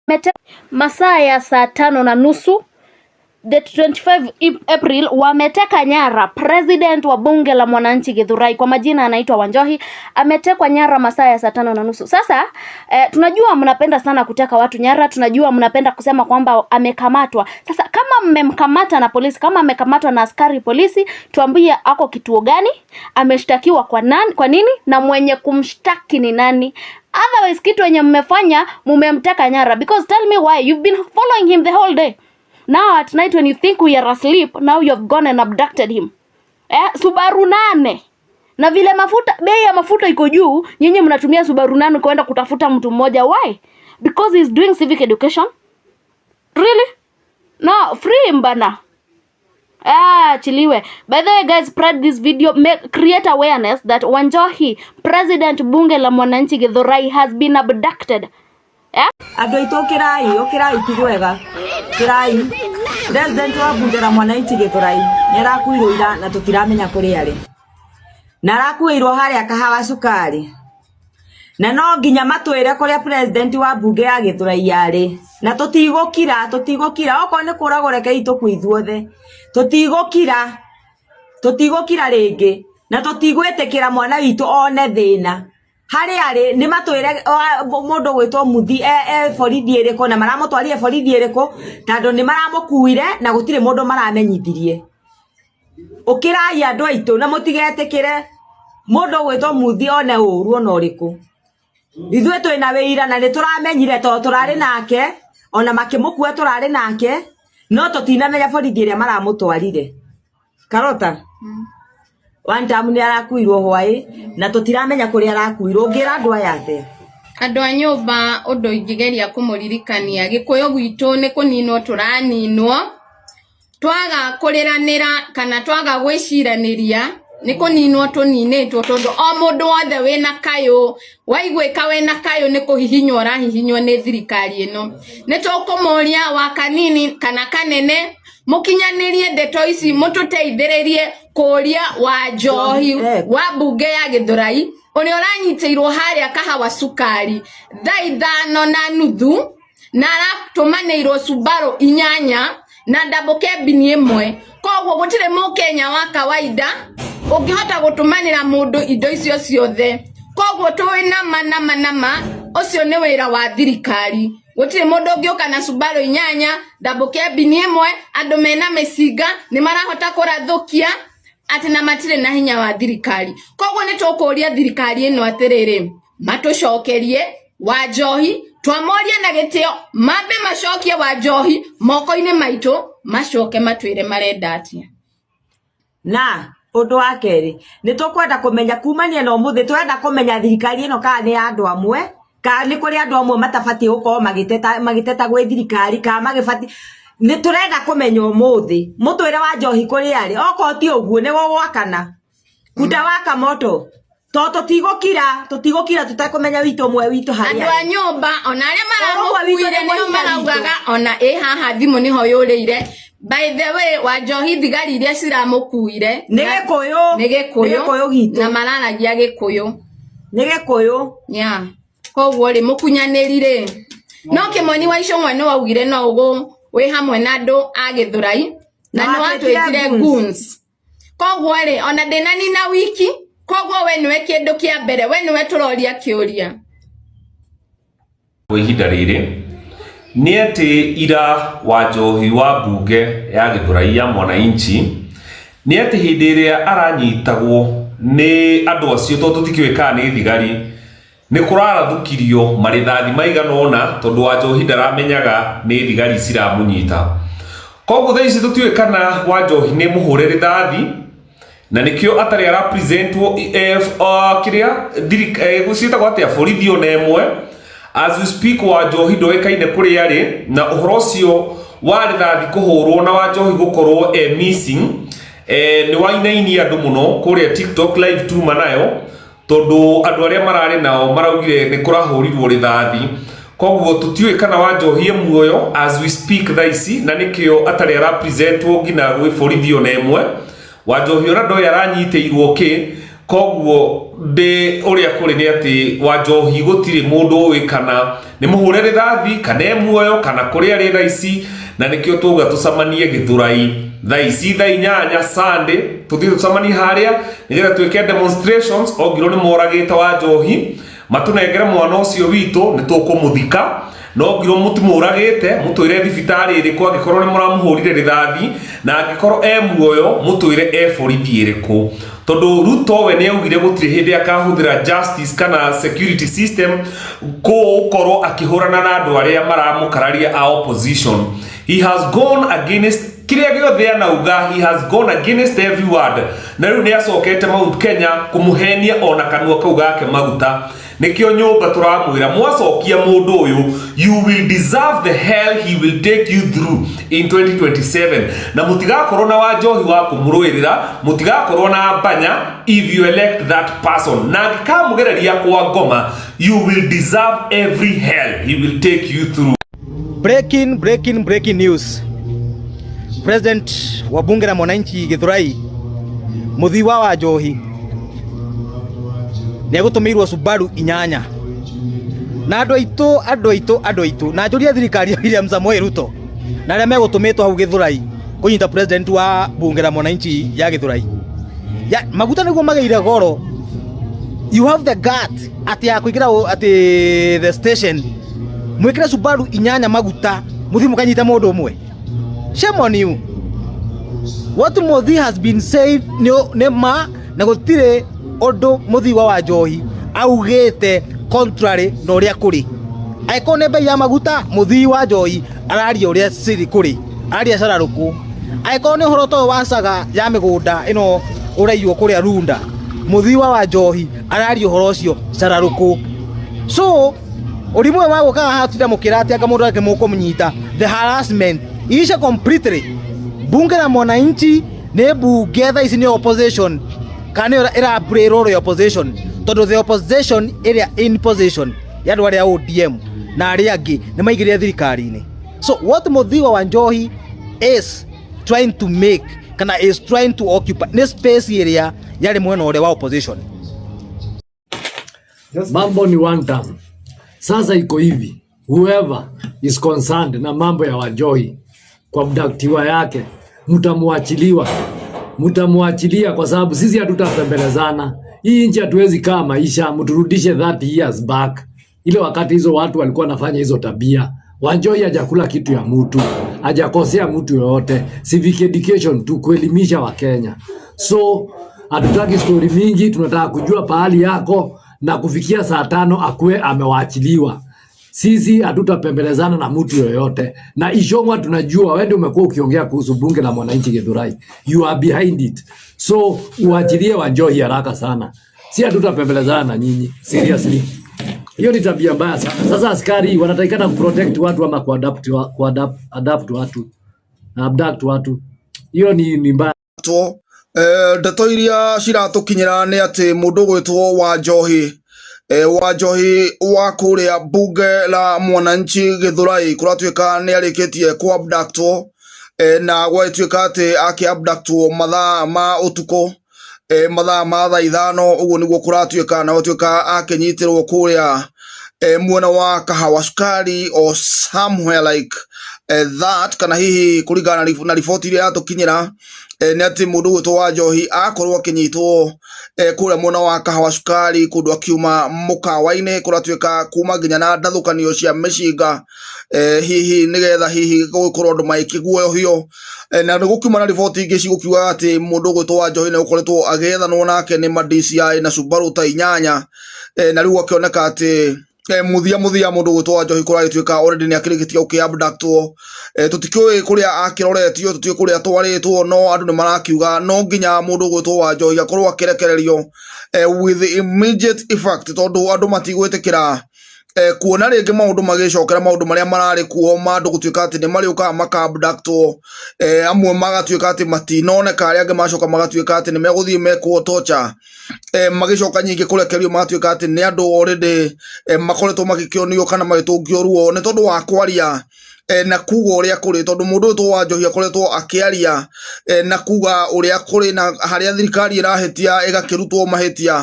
Mete masaa ya saa 5:30 date 25 April wameteka nyara president wa bunge la mwananchi Githurai, kwa majina anaitwa Wanjohi, ametekwa nyara masaa ya saa 5:30. Sasa tunajua mnapenda sana kuteka watu nyara, tunajua mnapenda kusema kwamba amekamatwa. Sasa kama mmemkamata na polisi, kama amekamatwa na askari polisi, tuambie ako kituo gani, ameshtakiwa kwa nani, kwa nini, na mwenye kumshtaki ni nani? Otherwise kitu yenye mmefanya, mumemteka nyara, because tell me why you've been following him the whole day. Now at night when you think we are asleep, now you have gone and abducted him. Subaru nane. Na vile mafuta, bei ya mafuta iko juu, nyinyi mnatumia Subaru nane kwenda kutafuta mtu mmoja. Why? Because he's doing civic education? Really? No, free him bana. Ah, chiliwe. By the way guys, spread this video, make create awareness that Wanjohi, president bunge la mwananchi Githurai, has been abducted. Yeah? Andå aitå å kä rai å kä rai tigwega kä rai. President wa bunge la mwananchi Githurai nä arakuirwo ira na tå tiramenya kå rä arä na arakuirwo harĩa Kahawa Cukari, na no nginya matwĩre kũrĩa president wa bunge ya Githurai arĩ, na tũtigũkira, tũtigũkira. Okorwo nĩ kũragwo, rekei tũkue ithuothe. Tũtigũkira, tũtigũkira rĩngĩ, na tũtigwĩtĩkĩra mwana witũ one thĩna. Harĩa arĩ nĩ matwĩre. Mũndũ gwĩtwo Muthi e borithi ĩrĩkũ, na maramũtwarire borithi ĩrĩkũ, tondũ nĩ maramũkuire na gũtirĩ mũndũ maramenyithirie. Ũkĩrai andũ aitũ, na mũtigetĩkĩre mũndũ gwĩtwo Muthi one ũru ona ũrĩkũ. Ithuĩ twĩna wĩira na nĩ tũramenyire tondũ tũrarĩ nake, ona makĩmũkua tũrarĩ nake, no tũtinamenya borithi ĩrĩa maramũtwarire. Karota one time nĩ arakuirwo hwaĩ na tũtiramenya kũrĩa arakuirwo. Ũngĩra andũ aya atĩa? Andũ a nyũmba, ũndũ ingĩgeria kũmũririkania, Gĩkũyũ gwitũ nĩ kũninwo tũraninwo. Twaga kũrĩranĩra kana twaga gwĩciranĩria, nĩ kũninwo tũninĩtwo, tondũ o mũndũ wothe wĩna kayũ, waiguĩka wĩna kayũ, nĩ kũhihinywo ũrahihinywo nĩ thirikari ĩno. Nĩ tũkũmũria wa kanini kana kanene, mũkinyanĩrie ndeto ici, mũtũteithĩrĩrie kũria wa Njohi wa mbunge ya Gĩthũrai ũrĩa ũranyitĩirwo harĩa Kahawa Cukari thaa 5:30, na aratũmanĩirwo Subaru inyanya na double cabin ĩmwe. Koguo gũtirĩ mũkenya wa kawaida ũngĩhota gũtũmanĩra mũndũ indo icio ciothe. Koguo tũĩ nama nama nama ũcio nĩ wĩra wa thirikari. Gũtirĩ mũndũ ũngĩũka na Subaru inyanya, double cabin ĩmwe, andũ mena mĩcinga nĩ marahota kũrathũkia atĩ na matirĩ na hinya wa thirikari. Koguo nĩ tũkũria thirikari ĩno atĩrĩrĩ, matũcokerie wa Njohi. Twamoria na gĩtĩo mambe macokie wa Njohi moko-inĩ maitũ, macoke matwĩre marenda atĩa. Na ũndũ wa kerĩ, nĩ tũkwenda kũmenya kumania na ũmũthĩ, tũrenda kũmenya thirikari ĩno kana nĩ ya andũ amwe, kana nĩ kũrĩ andũ amwe matabatiĩ gũkorwo magĩteta, magĩteta gwĩ thirikari, kana magĩbatiĩ. Nĩ tũrenda kũmenya ũmũthĩ mũtwĩre wa Njohi kũrĩa arĩ. Okorwo ti ũguo, nĩ gũgwakana kutawaka moto, to tũtigũkira, tũtigũkira tũtekũmenya witũ ũmwe witũ harĩa Andũ a arĩ. nyũmba, ona arĩa Ũrũmwe witũ maramũkuire nĩ nĩo mwahinya. Maraugaga ona ĩ haha thimũ nĩho yũrĩire. By the way, wa Njohi, thigari iria ciramũkuire Nĩ Gĩkũyũ. Nĩ Gĩkũyũ. Nĩ Gĩkũyũ gitũ. Na mararagia Gĩkũyũ. Nĩ Gĩkũyũ. Ya, koguo rĩ, mũkunyanĩri rĩ, no Kĩmoni wa Icũng'wa nĩ waugire no ũgũ wĩ hamwe na andũ a Gĩthũrai na Na nĩ watwĩtire watwĩtire goons. Goons. Koguo rĩ, ona ndĩnanina wiki, koguo we nĩwe kĩndũ kĩa mbere, we nĩwe tũroria kĩũria. Kwa ihinda rĩrĩ nĩ atĩ ira wa Njohi wa mbunge ya Gĩthũrai ya Mwananchi nĩ atĩ hĩndĩ ĩrĩa aranyitagwo nĩ andũ acio, tondũ tũtikĩũĩ kana nĩ thigari, nĩ kũrarathũkirio marĩthathi maigana ũna, tondũ wa Njohi ndaramenyaga nĩ thigari ciramũnyita. Koguo thaa ici tũtiũĩ kana wa Njohi nĩ mũhũre rĩthathi, na nĩkĩo atarĩ arapresentwo kĩrĩa ciĩtagwo atĩa, borithi ona ĩmwe. As we speak, wa Njohi ndoĩkaine kũrĩa arĩ, na ũhoro ũcio wa rĩthathi kũhũrwo na wa Njohi gũkorwo missing nĩ wainainia andũ mũno kũrĩa TikTok live tuma nayo, tondũ andũ arĩa mararĩ nao maraugire nĩ kũrahũrirwo rĩthathi. Koguo tũtiũĩ kana wa Njohi e muoyo as we speak thaa ici, na nĩkĩo atarĩ arapresentwo nginya gwĩ borithi ona ĩmwe. Wa Njohi ona ndoĩ aranyitĩirwo kĩ. Koguo ndĩ ũrĩa kũrĩ nĩ atĩ wa Njohi gũtirĩ mũndũ ũĩ kana Nĩ mũhũre rithathi kana e muoyo kana kũrĩa arĩ thaa ici, na nĩkĩo twauga tũcemanie Gĩthũrai thaa ici thaa 8 Sunday, tũthiĩ tũcemanie harĩa nĩgetha twĩke demonstrations. Ongirwo nĩ moragĩte Wanjohi, matũnengere mwana ũcio witũ, nĩ tũkũmũthika. No ngirwo mũtimũragĩte, mũtwĩre thibitarĩ ĩrĩkũ angĩkorwo nĩ mũramũhũrire rithathi, na angĩkorwo e muoyo mũtwĩre e borithi ĩrĩkũ, tondũ Ruto we nĩ augire gũtirĩ hĩndĩ akahũthĩra justice kana security system gũkorwo akĩhũrana na andũ arĩa maramũkararia a opposition. He has gone against kĩrĩa gĩothe anauga, he has gone against every word, na rĩu nĩ acokete Mount Kenya kũmũhenia ona kanua kau gake maguta. Nikio nyumba turamwira mwacokia mundu uyu, you will deserve the hell he will take you through in 2027, na mutigakorwo na Wanjohi wa kumuruirira, mutigakorwo na Banya if you elect that person, na angikamugereria kwa ngoma, you will deserve every hell he will take you through. Breaking, breaking, breaking news. President wa bunge la mwananchi Githurai, Muthii wa Wanjohi, nĩ egũtũmĩirwo Subaru 8 na andũ aitũ, andũ aitũ, andũ aitũ, na njũrie thirikari ya William Samoei Ruto na arĩa megũtũmĩtwo hau Githurai kũnyita president wa bunge la mwananchi ya Githurai ya maguta nĩguo magĩire goro. You have the gut atĩ ya kũingĩra atĩ the station, mwĩkĩre Subaru 8 maguta, mũthiĩ mũkanyite mũndũ ũmwe? Shame on you. What Muthii has been said nĩ ma, na gũtirĩ ũndũ Muthii wa Wanjohi augĩte contrary na ũrĩa kũrĩ. Angĩkorwo nĩ bei ya maguta, Muthii wa Njohi araria ũrĩa ciri kũrĩ, araria cararũkũ. Angĩkorwo nĩ ũhoro ta ũyũ wa saga ya mĩgũnda ĩno ũraiywo kũrĩa Runda, Muthii wa Wanjohi araria ũhoro ũcio cararũkũ. So ũrimũ ũyũ wa gũkaga haha tinda mũkĩra atĩ anga mũndũ ake mũkũmũnyita, the harassment ishe completely. Bunge la mwananchi nĩ bunge thaa ici nĩ opposition, kana nĩyo ĩra play role ya opposition, tondũ the opposition ĩrĩa in position ya andũ arĩa ODM na arĩa angĩ nĩ maigĩrĩre thirikari-inĩ. So what Muthii wa Wanjohi is trying to make kana is trying to occupy nĩ space ĩrĩa yarĩ mwena ũrĩa wa opposition. Mambo ni one term. Sasa iko hivi, whoever is concerned na mambo ya Wanjohi kwa abductiwa yake, mtamuachiliwa, mtamuachilia kwa sababu sisi hatutapembelezana. Hii nchi hatuwezi kaa maisha, mturudishe 30 years back, ile wakati hizo watu walikuwa wanafanya hizo tabia. Wanjohi hajakula kitu ya mtu, hajakosea mtu yoyote, civic education tu, kuelimisha Wakenya. So hatutaki story mingi, tunataka kujua pahali yako na kufikia saa 5 akuwe amewaachiliwa. Sisi hatutapembelezana na mtu yoyote. Na Ichung'wa, tunajua wewe ndio umekuwa ukiongea kuhusu bunge la mwananchi Githurai. You are behind it. So uachilie Wanjohi haraka sana. Si hatutapembelezana na nyinyi. Seriously. Hiyo ni tabia mbaya sana. Sasa askari wanatakikana kuprotect watu ama kuadapt kuadapt adapt watu. Abduct watu. Hiyo ni mbaya. Two ndeto iria ciratũkinyĩra nĩ atĩ mũndũ ũgwĩtwo Wanjohi, Wanjohi wa kũrĩa bunge la mwananchi Githurai, kũratuĩka nĩ arĩkĩtie kũ abductwo, na gwagĩtuĩka atĩ akĩ abductwo mathaa ma ũtukũ, mathaa ma thaa 5 ũguo nĩguo kũratuĩka, na gwatuĩka akĩnyitĩrwo kũrĩa mwena wa Kahawa Sukari or somewhere like that, kana hihi kũringana na riboti iria yatũkinyĩra, nĩ atĩ mũndũ ũgwĩtwo Wanjohi akorwo akĩnyitwo kũrĩa mwena wa Kahawa Sukari, kũndũ akiuma mũkawa-inĩ, kũratuĩka kuma nginya na ndathũkanio cia mĩcinga, hihi nĩgetha hihi gũgĩkorwo andũ magĩkĩguoyohio. Na nĩ gũkiuma na riboti ingĩ cigũkiuga atĩ mũndũ ũgwĩtwo Wanjohi nĩ gũkoretwo agĩethanwo nake nĩ ma DCI na Subaru ta 8, na rĩu gũkĩoneka atĩ muthia muthia mũndũ ũgwĩtwo Wanjohi kũragĩtuĩka already nĩ akĩrĩkĩtie gũkĩ abductwo. Tũtikĩũĩ kũrĩa akĩroretio, tũtiũĩ kũrĩa atwarĩtwo, no andũ nĩ marakiuga no nginya mũndũ ũgwĩtwo Wanjohi akorwo akĩrekererio with immediate effect, tondũ andũ matigwĩtĩkĩra kuona rĩngĩ maũndũ magĩcokera maũndũ marĩa mararĩ kuo ma andũ gũtuĩka atĩ nĩ marĩũkaga maka abductwo, amwe magatuĩka atĩ matinoneka, arĩa angĩ macoka magatuĩka atĩ nĩ megũthiĩ mekwo torture, magĩcoka nyingĩ kũrekerio magatuĩka atĩ nĩ andũ already makoretwo magĩkĩonio kana magĩtũngio ruo nĩ tondũ wa kwaria na kuga ũrĩa kũrĩ, tondũ mũndũ ũyũ wa Njohi akoretwo akĩaria na kuga ũrĩa kũrĩ na harĩa thirikari ĩrahĩtia ĩgakĩrutwo mahĩtia.